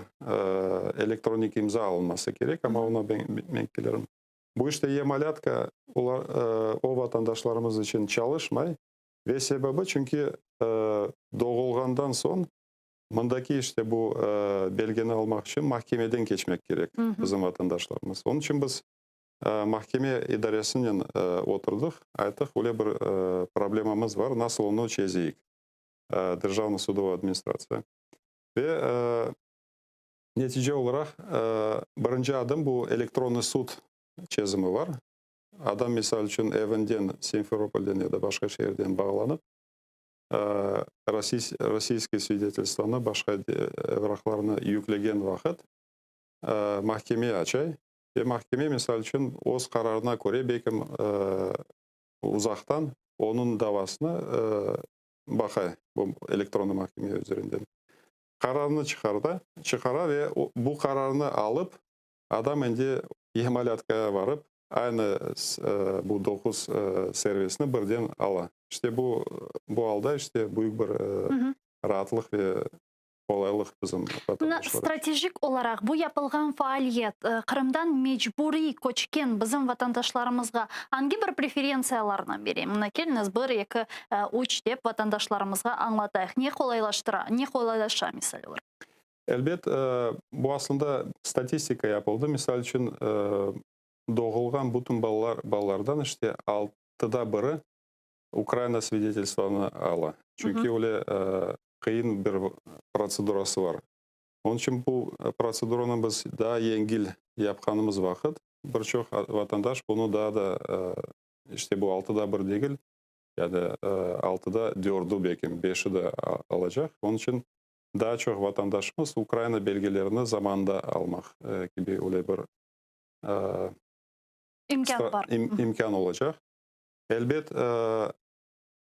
elektronik imza alınması kerek, amma onı men kelirim. Bu işte E-malâtka olar, o vatandaşlarımız içün çalışmay ve sebebi, çünki doğulğandan soñ mındaki işte bu belgeni almaq içün mahkemeden keçmek kerek bizim vatandaşlarımız. Onıñ içün biz mahkeme idaresinen oturdıq, ayttıq, öyle bir problemamız bar, nasıl onı çezeyik? Derjavna sudova administratsiya. Ve netice olaraq birinci adım bu elektronnıy sud çezimi bar. Adam, misal içün, evinden, Simferopolden ya da başqa şeerden bağlanıp, rossiyskiy svidetelstvanı, başqa evraqlarnı yüklegen vaqıt mahkeme açay ve mahkeme, misal içün, öz qararına köre, belkim, uzaqtan onıñ davasını baqay bu elektronlı mahkeme üzerinden. Qararnı çıqarda, çıqara ve bu qararnı alıp, adam endi e-malâtkaya varıp, aynı bu doquz servisni birden ala. İşte bu, bu alda işte büyük bir raatlıq ve qolaylıq bizim vatandaşlar içün. Stratejik olaraq bu yapılğan faaliyet Qırımdan mecburiy köçken bizim vatandaşlarımızğa angi bir preferentsiyalarnı bere? Mına keliñiz, bir, eki, üç dep vatandaşlarımızğa añlatayıq. Ne qolaylaştıra, ne qolaylaşa, misal olaraq? Elbet, bu aslında statistika yapıldı. Misal içün, doğulğan bütün balalar, balalardan işte altıda biri Ukraina svidetelstvonı ala. Çünki öyle qıyın bir protsedurası bar. Onıñ içün bu protseduranı biz daa yengil yapqanımız vaqıt, bir çoq vatandaş bunı daa da, işte bu altıda bir degil, yani altıda dördü belki, beşi de alacaq. Onıñ içün daa çoq vatandaşımız Ukraina belgelerini zamanında almaq kibi öyle bir İmkân bar. İmkân olacaq. Elbet,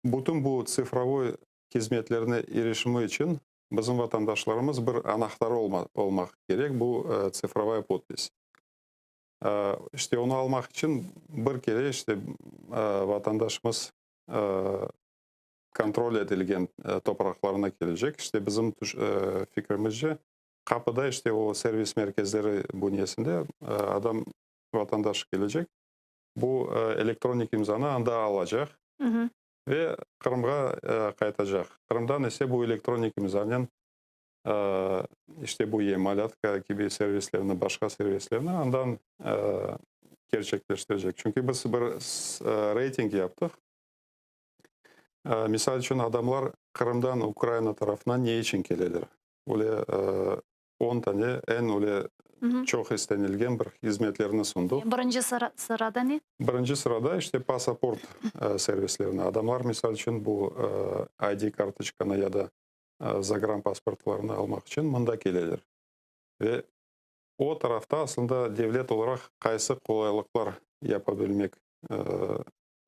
bütün bu tsifrovoy hizmetlerine irişimi içün bizim vatandaşlarımız bir anahtarı olmaq kerek, bu tsifrovaya podpis. İşte, onı almaq içün bir kere, işte, vatandaşımız kontrol etilgen topraqlarına kelecek. İşte, bizim fikrimizce, qapıda, işte, o servis merkezleri bünyesinde adam, vatandaş kelecek. Bu elektronik imzanı anda alacaq ve Qırımğa qaytacaq. Qırımdan ise bu elektronik imzanen işte bu e-malâtka kibi servislerni, başqa servislerni andan kerçekleştirecek. Çünki biz bir reyting yaptıq. Misal içün, adamlar Qırımdan Ukraina tarafına ne içün keleler? Öyle on tane eñ öyle çoq istenilgen bir hizmetlerni sundıq. Birinci sırada ne? Birinci sırada işte pasaport servislerini. Adamlar, misal içün, bu ID kartoçkanı ya da zagranpasportlarını almaq içün mında keleler. Ve o tarafta aslında devlet olaraq qaysı qolaylıqlar yapabilmek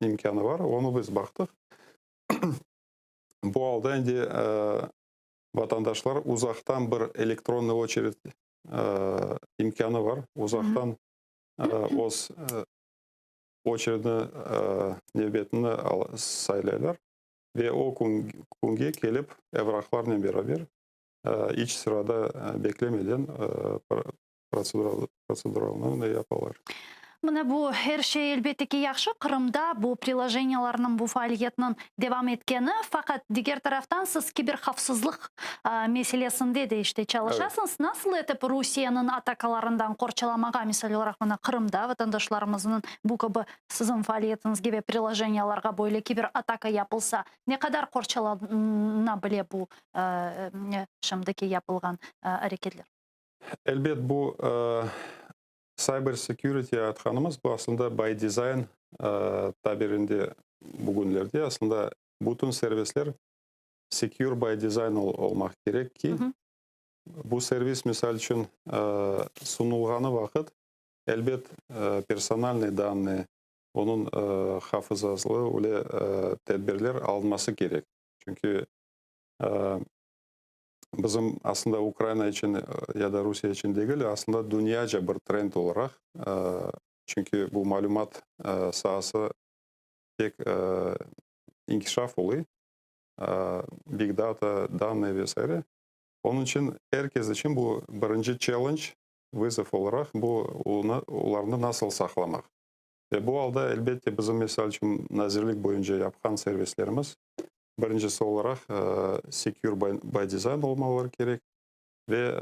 imkânı bar, onı biz baqtıq. Bu alda endi Vatandaşlar uzaqtan bir elektronnıy oçered imkânı bar, uzaqtan öz oçeredini, nevbetini saylaylar ve o künge kelip evraqlarnen beraber iç sırada beklemeden. Protseduralarnı yapalar. Mına bu er şey, elbette ki, yahşı, Qırımda bu prilojeniyalарnıñ, bu faaliyetniñ devam etkeni, faqat diger taraftan siz kiberhavfsızlıq meselesinde de işte çalışasıñız. Nasıl etip Rusiyeniñ atakalarından qorçalamağa, misal olaraq, mına Qırımda vatandaşlarımıznıñ bu kibi siziñ faaliyetiñizge ve prilojeniyalарğa böyle kiber ataka yapılsa, ne qadar qorçalana bile bu şimdiki yapılğan areketler? Elbet, bu cyber security aytqanımız, bu aslında by design tabirinde bugünlerde aslında bütün servisler secure by design olmaq kerek ki, bu servis, misal içün, sunulğanı vaqıt, elbet, personальный данные, onıñ hafızaslı öyle tedbirler alınması kerek. Çünki bizim aslında Ukraina içün ya da Rusiye içün degil, aslında dünyaca bir trend olaraq, çünki bu malümat saası pek inkişaf oluy, big data, данные ve saire. Onıñ içün er kes içün bu birinci challenge, вызов olaraq bu olarnı nasıl saqlamaq. Ve bu alda, elbette, bizim, misal içün, nazirlik boyunca yapqan servislerimiz birincisi olaraq secure by design olmaları kerek ve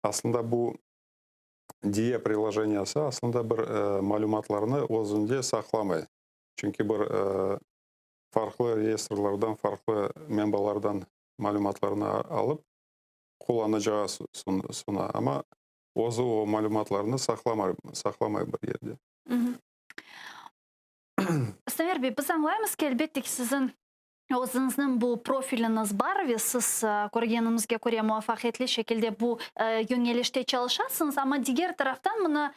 aslında bu Diia приложениясы aslında bir malümatlarnı özünde saqlamay. Çünki bir farqlı reyestrlardan, farqlı menbalardan malümatlarnı alıp qullanıcığa suna. Amma özü o malümatlarnı saqlamay bir yerde. Sinaver bey, biz añlaymız ki, elbette ki, siziñ özüñizniñ bu profiliñiz bar ve siz, körgenimizge köre, muvafaqiyetli şekilde bu yönelişte çalışasıñız, amma diger taraftan mına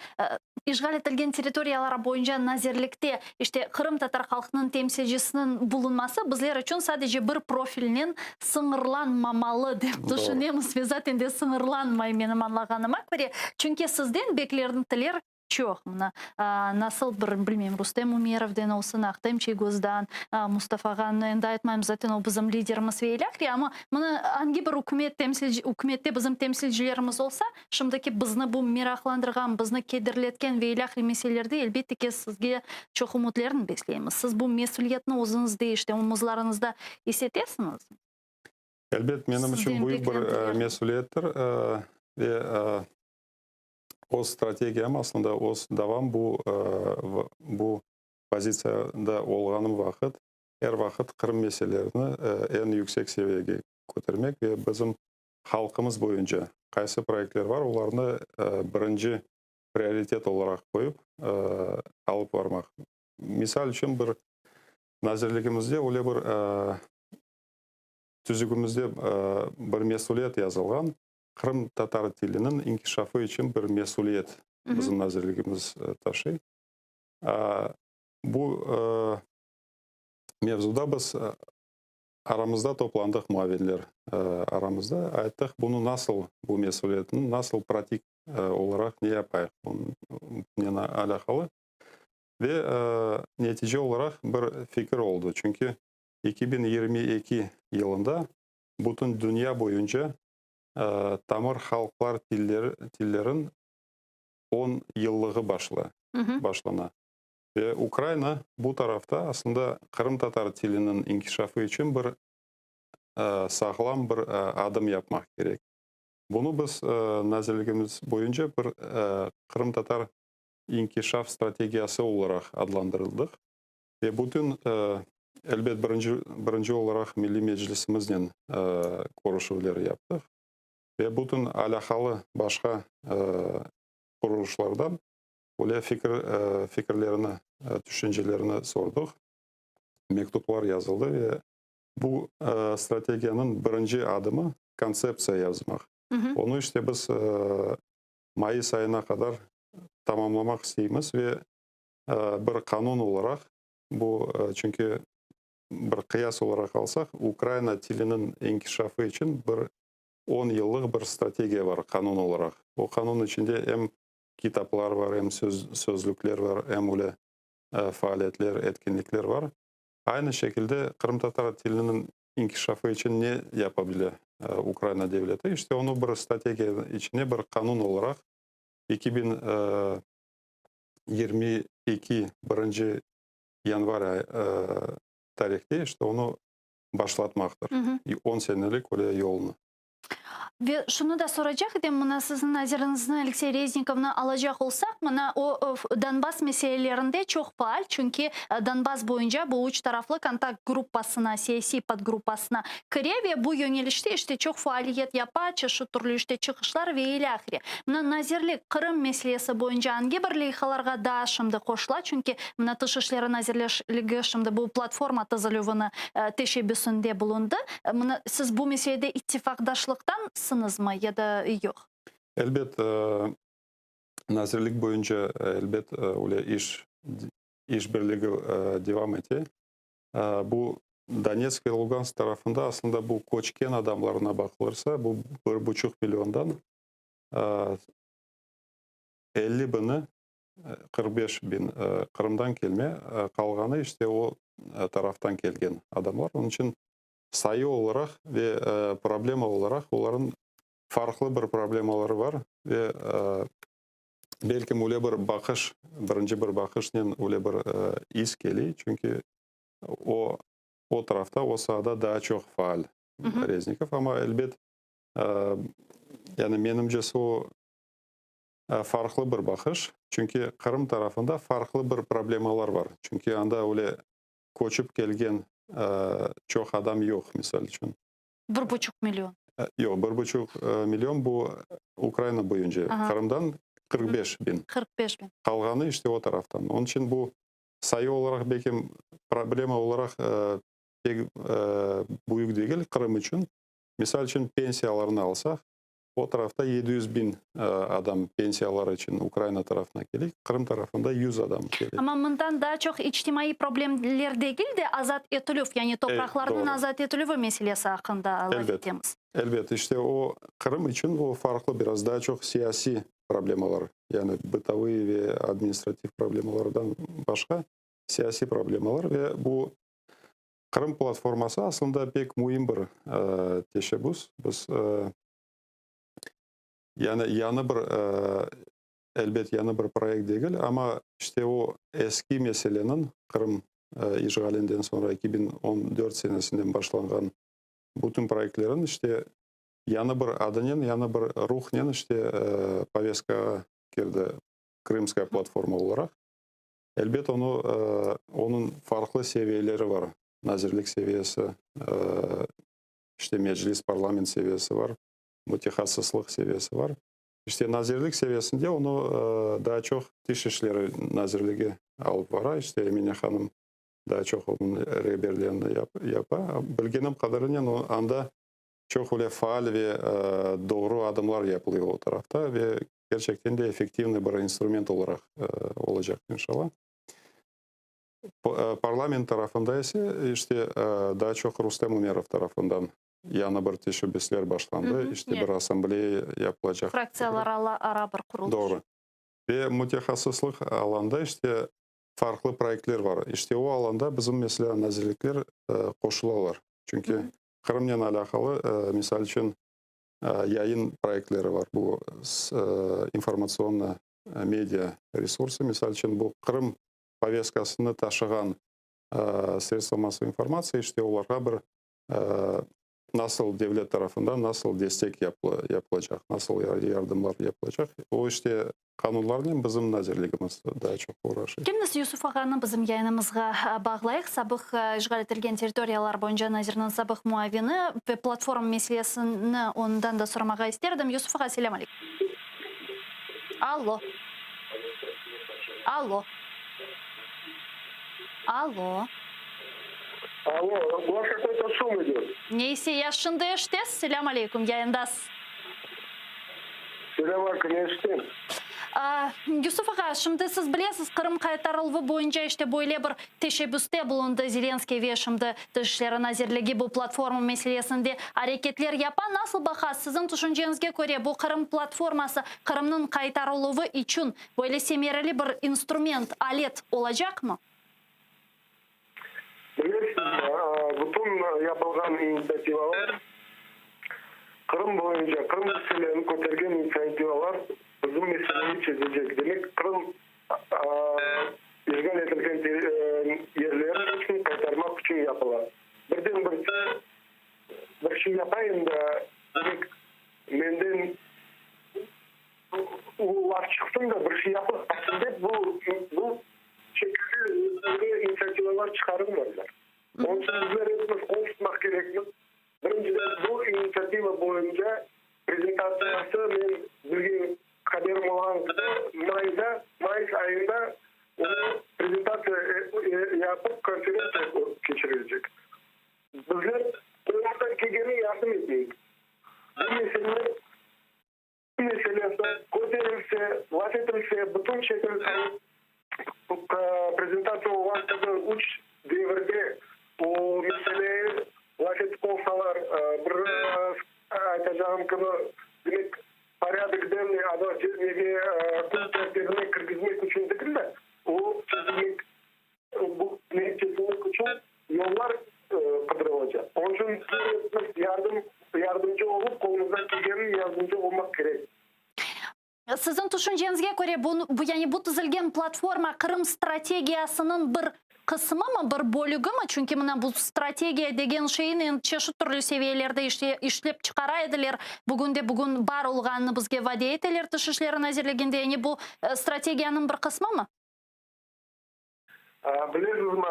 işğal etilgen territoriyalar boyunca nazirlikte işte qırımtatar halqınıñ temsilcisiniñ bulunması bizler içün sadece bir profilnen sıñırlanmamalı dep tüşünemiz ve zaten de sıñırlanmay menim añlağanıma köre, çünki sizden beklentiler çoq. Mına nasıl bir, bilmeyim, Rustem Umerovden olsun, Ahtem Çiygozdan, Mustafağanı endi aytmayım, zaten o bizim liderimiz ve ilâhre, amma mına angi bir ükümet temsilci, ükümette bizim temsilcilerimiz olsa, şimdiki bizni bu meraqlandırğan, bizni kederletken ve ilâhre meselelerde elbette ki, sizge çoq ümütlerni besleymiz. Siz bu mesüliyetni özüñizde, işte, omuzlarıñızda is etesiñizmi? Elbet, menim içün büyük bir mesüliyettir ve öz strategiyam, aslında öz davam bu pozitsiyada olğanım vaqıt, er vaqıt Qırım meselelerini eñ yüksek seviyege kötermek ve bizim halqımız boyunca qaysı proyektler bar, olarnı birinci prioritet olaraq qoyıp alıp barmaq. Misal içün, bir nazirligimizde öyle bir tüzügimizde bir mesüliyet yazılğan, qırımtatar tiliniñ inkişafı içün bir mesüliyet bizim nazirligimiz taşıy. Bu mevzuda biz aramızda toplandıq, muavinler aramızda ayttıq, bunı nasıl, bu mesüliyetni nasıl pratik olaraq ne yapayıq bunen alâqalı ve netice olaraq bir fikir oldı. Çünki 2022 yılında bütün dünya boyunca tamır halqlar tillerin 10 yıllığı başlana. Ve Ukraina bu tarafta aslında qırımtatar tiliniñ inkişafı içün bir sağlam bir adım yapmaq kerek. Bunı biz nazirligimiz boyunca bir qırımtatar inkişaf strategiyası olaraq adlandırıldıq. Ve bütün, elbet, birinci olaraq Milliy Meclisimiznen körüşüvler yaptıq. Ve bütün alâqalı başqa qurulışlardan öyle fikirlerini, tüşüncelerini sordıq. Mektuplar yazıldı ve bu strategiyanıñ birinci adımı kontseptsiya yazmaq. Onı işte biz mayıs ayına qadar tamamlamaq isteymiz ve bir qanun olaraq bu, çünki bir qıyas olaraq alsaq, Ukraina tiliniñ inkişafı içün bir 10 yıllıq bir strategiya bar qanun olaraq. O qanun içinde em kitaplar bar, em sözlükler bar, em öyle faaliyetler, etkinlikler bar. Aynı şekilde qırımtatar tiliniñ inkişafı içün ne yapa bile Ukraina devleti? İşte onı bir strategiya içine bir qanun olaraq. 2022 birinci yanvar ayı tarihte işte onı başlatmaqtır. On senelik öyle yolnı. Ve şunı da soracaq edim, mına siziñ naziriñizni Aleksey Reznikovnı alacaq olsaq, mına o Donbass meselelerinde çoq faal, çünki Donbass boyunca bu üç taraflı kontakt gruppasına, siyasiy podgruppasına kire ve bu yöñelişte işte çoq faaliyet yapa, çeşit türlü işte çıqışlar ve ilâhre. Mına nazirlik Qırım meselesi boyunca angi bir leyhalarğa daa şimdi qoşula, çünki mına Tış işleri nazirligi şimdi bu platforma tizilüvini teşebbüsinde bulundı. Mına siz bu meselede ittifaqdaşlıqtansıñızmı ya da yoq? Elbet, nazirlik boyunca elbet öyle iş, işbirligi devam ete. Bu Donetsk ve Lugansk tarafında aslında bu köçken adamlarına baqılırsa, bu bir buçuq milliondan 50 bini, 45 bin Qırımdan kelme, qalğanı işte o taraftan kelgen adamlar. Onıñ içün sayı olaraq ve problema olaraq olarnıñ farqlı bir problemaları bar ve belkim öyle bir baqış, birinci bir baqışnen öyle bir is kele, çünki o, o tarafta, o saada daa çoq faal Reznikov, amma elbet, yani menimcesi o farqlı bir baqış, çünki Qırım tarafında farqlı bir problemalar bar, çünki anda öyle köçip kelgen çoq adam yoq, misal içün. Bir buçuq million. Yoq, bir buçuq million bu Ukraina boyunca, Qırımdan 45 biñ. 45 biñ. Qalğanı işte o taraftan. Onıñ içün bu sayı olaraq belki problema olaraq pek büyük degil Qırım içün. Misal içün pensiyalarnı alsaq, O tarafta 700 biñ adam pensiyalar içün Ukraina tarafına kele, Qırım tarafında 100 adam kele. Amma mından daa çoq içtimaiy problemler degil de, azat etilüv, yani topraqlarnıñ azat etilüvi meselesi aqqında laf etemiz. Elbet, işte o Qırım içün o farqlı biraz, daa çoq siyasiy problemalar, yani bıtovıy ve administrativ problemalardan başqa siyasiy problemalar ve bu Qırım platforması aslında pek müim bir teşebbüs. Biz, yani yañı bir, elbet, yañı bir proyekt degil, amma işte o eski meseleniñ, Qırım işğalinden soñra 2014 senesinden başlanğan bütün proyektlerin işte yañı bir adınen, yañı bir ruhnen işte poveskağa kirdi Krımskaya platforma olaraq. Elbet, onı, onıñ farqlı seviyeleri bar, nazirlik seviyesi, işte meclis, parlament seviyesi bar, mütehassıslıq seviyesi bar. İşte nazirlik seviyesinde onı daa çoq Tış işleri nazirligi alıp bara, işte Emine hanım daa çoq onıñ reberliğini yapa. Bilgenim qadarınen, anda çoq öyle faal ve doğru adımlar yapılıyor o tarafta ve kerçekten de effektivniy bir instrument olaraq olacaq, inşallah. Parlament tarafında ise, işte, daa çoq Rustem Umerov tarafından yañı bir teşebbüsler başlandı, işte, bir assambleya yapılacaq. Fraktsiyalar ara bir qurulış. Doğru. Ve mütehassıslıq alanda, işte, farqlı proyektler bar. İşte, o alanda bizim, meselâ, nazirlikler qoşulalar. Çünki Qırımnen alâqalı, misal içün, yayın proyektleri bar, bu informatsionno media resursı, misal içün, bu Qırım povestkasını taşığan sredstva massovıy informatsiya, işte olarğa bir nasıl devlet tarafından nasıl destek yapılacaq, nasıl yardımlar yapılacaq, o işte Qanunlarnen bizim nazirligimiz daa çoq oğraşa. Keliñiz, Yusuf ağanı bizim yayınımızğa bağlayıq. Sabıq işğal etilgen territoriyalar boyunca nazirniñ sabıq muavini ve platforma meselesini ondan da soramağa isterdim. Yusuf ağa, selâm aleyküm. Allo. Allo. Allo. Allo, u vas kakoy-to şum idet. Neyse, ya şimdi eşitesiz? Selâm aleyküm, yayındasız. Selâm aleyküm, eşitem. Yusuf ağa, şimdi siz bilesiz, Qırım qaytarıluvı boyunca işte böyle bir teşebbüste bulundı Zelenskıy ve şimdi Tış işleri nazirligi bu platforma meselesinde areketler yapa. Nasıl baqasız, siziñ tüşünceñizge köre, bu Qırım platforması Qırımnıñ qaytarıluvı içün böyle semereli bir instrument, alet olacaqmı? Bilesizmi, bütün yapılğan initsiativalar, Qırım boyunca, Qırım meselelerini kötergen initsiativalar. Bizim meseleni çezecek. Demek, Qırım işğal etilgen yerleri içün qaytarmaq içün yapıla. Birden bir bir şey yapayım da, demek, menden o laf çıqsın da, bir şey yapılmasın dep, bu bu şekilde böyle inisiativalar çıqarılmaylar. Onıñ içün bizler epimiz qol tutmaq kerekmiz. Birinciden, bu initsiativa boyunca prezentatsiyası, men bilgen haberim olğan kibi, mayda, mayıs ayında onı prezentatsiya yapıp, konferentsiya keçirilecek. Bizler qolumızdan kelgeni yardım eteyik. Bu meseleler meselesi köterilse, laf etilse, bütün şekil prezentatsiya olğan kibi üç devirde o meseleyi laf etip olsalar, bir aytacağım kibi, demek, porâdok denmey, nege kün tertibine kirgizmek içün degil de, o çezilmek Bu çezilmek içün yollar qıdırılacaq. Onıñ içün biz yardım, yardımcı olıp, qolumızdan kelgenini yardımcı olmaq kerek. Siziñ tüşünceñizge köre, bu, yani bu tizilgen platforma Qırım strategiyasınıñ bir qısmımı, bir bölügimi? Çünki mına bu strategiya degen şeyni çeşit türlü seviyelerde işlep çıqara ediler. Bugün de bugün bar olğanını bizge vade eteler Tış işleri nazirliginde. Yani bu strategiyanıñ bir qısmımı? Bilesizmi,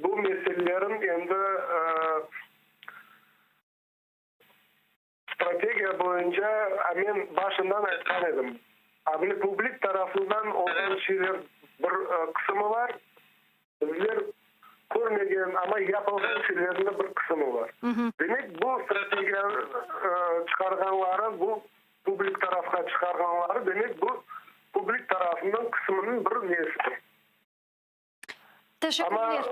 bu meselelerin endi strategiya boyunca men başından aytqan edim, publik tarafından olğan şeyler bir qısımı bar, bizler körmegen, amma yapılğan şeylerniñ de bir qısımı bar. Demek, bu strategiya çıqarğanları, bu publik tarafqa çıqarğanları, demek, bu publik tarafınıñ qısımınıñ bir nesidir. Teşekkürler. Amma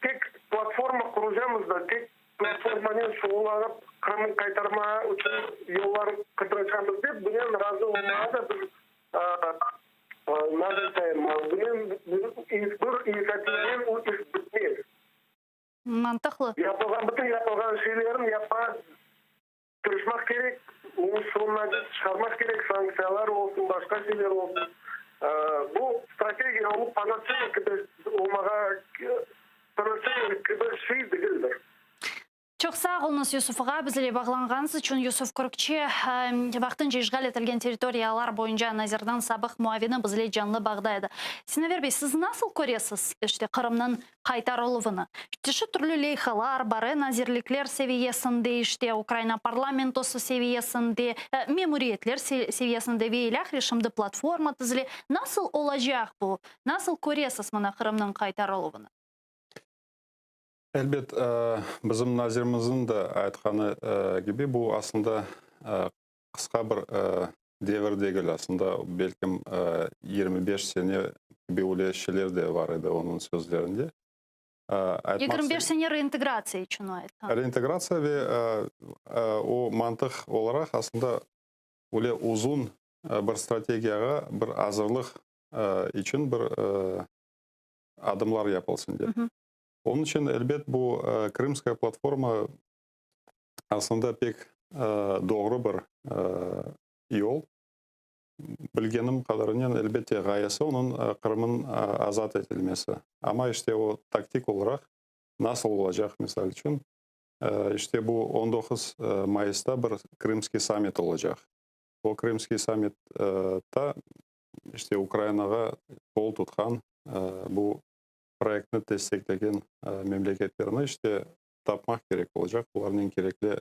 tek platforma qurucamız da, tek platformanen şuğullanıp, Qırımnı qaytarma içün yollar qıdıracamız dep, bunen razı olmağa da biz nasıl aytayım, bunen bir inisiativanen o iş bitmez. Mantıqlı. Yapılğan, bütün yapılğan şeylerni yapmağa Tırışmaq kerek, onı soñunace çıqarmaq kerek, sanktsiyalar olsun, başqa şeyler olsun. Bu strategiya olıp, panatseya kibi olmağa, panatseya kibi şey degildir. Çoq sağ oluñız, Yusuf ağa, bizle bağlanğanıñız içün. Yusuf Kürkçi, vaqtınca işğal etilgen territoriyalar boyunca nazirniñ sabıq muavini bizle canlı bağda edi. Sinaver bey, siz nasıl köresiz, işte, Qırımnıñ qaytarıluvını. Çeşit türlü leyhalar bar, nazirlikler seviyesinde, işte, Ukraina parlamentosı seviyesinde, memuriyetler seviyesinde ve ilâhre, şimdi platforma tizile. Nasıl olacaq bu? Nasıl köresiz mına Qırımnıñ qaytarıluvını? Elbet, bizim nazirimizniñ de aytqanı kibi, bu aslında qısqa bir devir degil, aslında, belkim, 25 sene kibi öyle şeyler de bar edi onıñ sözlerinde. 25 sene reintegratsiya içün o aytqan. Reintegratsiya ve o mantıq olaraq, aslında, öyle uzun bir strategiyağa bir azırlıq içün bir adımlar yapılsın dep. Onıñ içün, elbet, bu Krımskaya platforma Aslında pek doğru bir yol. Bilgenim qadarınen, elbette, ğayesi onıñ Qırımnıñ azat etilmesi. Amma işte o taktik olaraq nasıl olacaq, misal içün, işte bu 19 mayısta bir Krımskiy sammit olacaq. O Krımskiy sammitta işte Ukrainağa qol tutqan, bu proyektni desteklegen memleketlerni işte tapmaq kerek olacaq, olarnen kerekli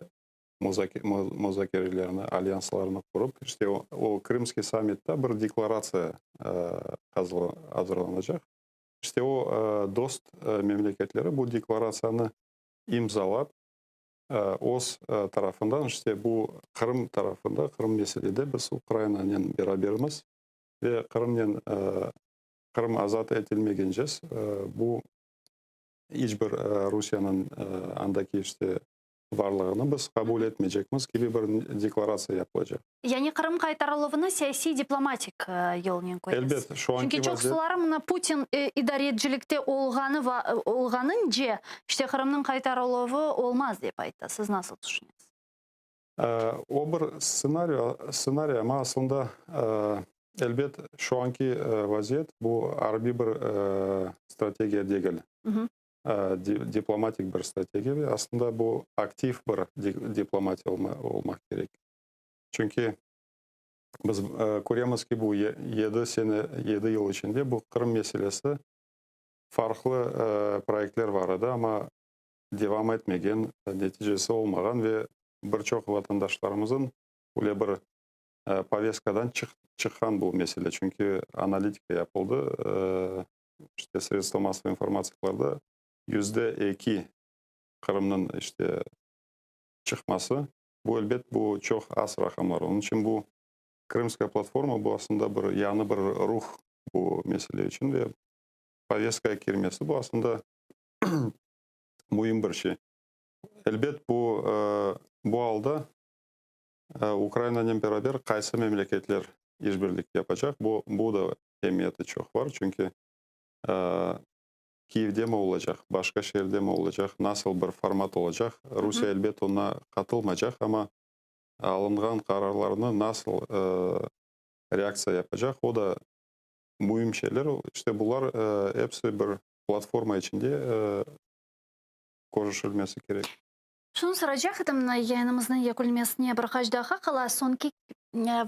muzakerelerni, alyanslarnı qurıp, işte o Krımskiy sammitta bir deklaratsiya azırlanacaq. İşte o dost memleketleri bu deklaratsiyanı imzalap, öz tarafından, işte bu Qırım tarafında, Qırım meselede biz Ukrainanen berabermiz ve Qırımnen, Qırım azat etilmegence bu İç bir Rusiyeniñ andaki işte varlığını biz qabul etmeycekmiz kibi bir deklaratsiya yapılacaq. Yani Qırım qaytarıluvını siyasiy-diplomatik yolnen köresiz. Elbet, şu anki Çünki çoqsuları mına Putin idaretcilikte olğanı olğanınce işte Qırımnıñ qaytarıluvı olmaz dep ayta. Siz nasıl tüşünesiz? O bir stsenariy, amma aslında, elbet, şu anki vaziyet bu arbiy bir strategiya degil, diplomatik bir strategiya ve aslında bu aktiv bir diplomatiya olmaq kerek. Çünki biz köremiz ki, bu 7 sene, 7 yıl içinde bu Qırım meselesi farqlı proyektler bar edi, amma devam etmegen, neticesi olmağan ve bir çoq vatandaşlarımızın öyle bir повестка дан çıqqan bu mesele. Çünki analitika yapıldı, işte средства массовой информация larda %2 Qırımnıñ işte çıqması, bu elbet bu çoq az raqamlar. Onıñ içün bu Krımskaya platforma bu aslında bir yañı bir ruh bu mesele içün ve повестка ğa kirmesi bu aslında müim bir şey. Elbet bu alda Ukrainanen beraber qaysı memleketler işbirlik yapacaq, bu da emiyeti çoq bar. Çünki Kiyevde mi olacaq, başqa şeerde mi olacaq, nasıl bir format olacaq, Rusiye elbet oña qatılmaycaq, amma alınğan qararlarnı nasıl reaktsiya yapacaq, o da müim şeyler. İşte bular episi bir platforma içinde körüşilmesi kerek. Şunı soracaq edim, yayınımıznıñ yekünlenmesine bir qaç daqqa qala, soñki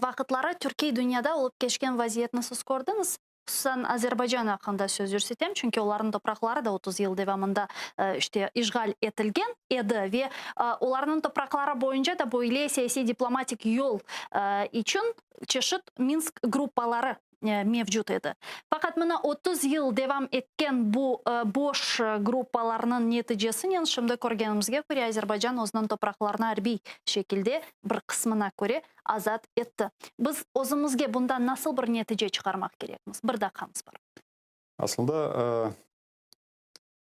vaqıtları türkiy dünyada olıp keçken vaziyetni siz kördiñiz? Hususan Azerbaycan aqqında söz yürsetem, çünki olarnıñ topraqları da 30 yıl devamında işte işğal etilgen edi ve olarnıñ topraqları boyunca da böyle siyasiy diplomatik yol içün çeşit Minsk gruppaları mevcut edi. Faqat mına 30 yıl devam etken bu boş gruppalarnıñ neticesinen şimdi körgenimizge köre Azerbaycan özüniñ topraqlarını arbiy şekilde bir qısmına köre azat etti. Biz özümizge bundan nasıl bir netice çıqarmaq kerekmiz? Bir daqqamız bar. Aslında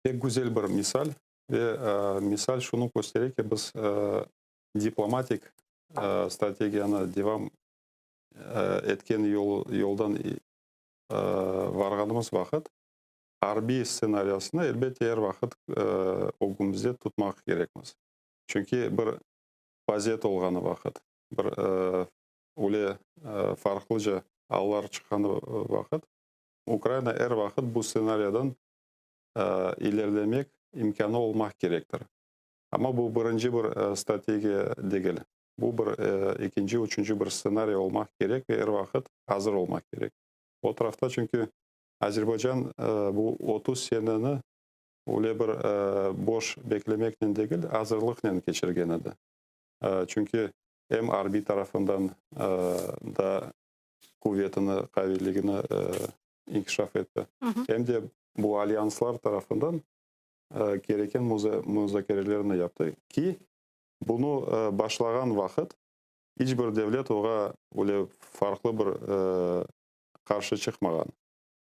pek güzel bir misal ve misal şunı köstere ki, biz diplomatik strategiyanı devam etken yoldan varğanımız vaqıt arbiy stsenariyasını elbette er vaqıt ögümizde tutmaq kerekmiz. Çünki bir vaziyet olğanı vaqıt, bir öyle farqlıca allar çıqqanı vaqıt Ukraina er vaqıt bu stsenariyadan ilerlemek imkânı olmaq kerektir. Amma bu birinci bir strategiya degil. Bu bir ekinci, üçünci bir stsenariy olmaq kerek ve er vaqıt azır olmaq kerek. O tarafta çünki Azerbaycan bu 30 seneni öyle bir boş beklemeknen degil, azırlıqnen keçirgen edi. Çünki em arbiy tarafından da quvetini, qaviyligini inkişaf etti. Em de bu alyanslar tarafından kereken muzakerelerni yaptı ki, bunı başlağan vaqıt iç bir devlet oğa öyle farqlı bir qarşı çıqmağan.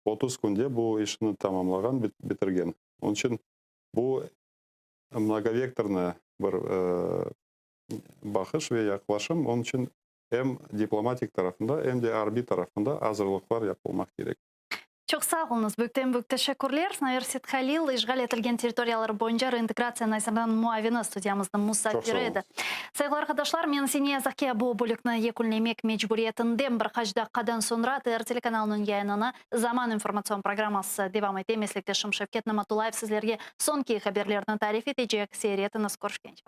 30 künde bu işni tamamlağan, bitirgen. Onıñ içün bu многовекторный bir baqış ve yaqlaşım, onıñ içün em diplomatik tarafında, em de arbiy tarafında azırlıqlar yapılmaq kerek. Çoq sağ oluñız, büyükten büyük teşekkürler. Sinaver Seythalil, işğal etilgen territoriyalar boyunca reintegratsiya naziriniñ muavini studiyamıznıñ musafiri edi. Sayğılı arqadaşlar, men ise ne yazıq ki bu bölükni yekünlemek mecburiyetindem. Bir qaç daqqadan soñra ATR telekanalınıñ yayınını Zaman informatsion programması devam ete. Meslekdeşim Şevket Namatullayev sizlerge soñki haberlerni tarif etecek. Seyir etiñiz, körüşkence.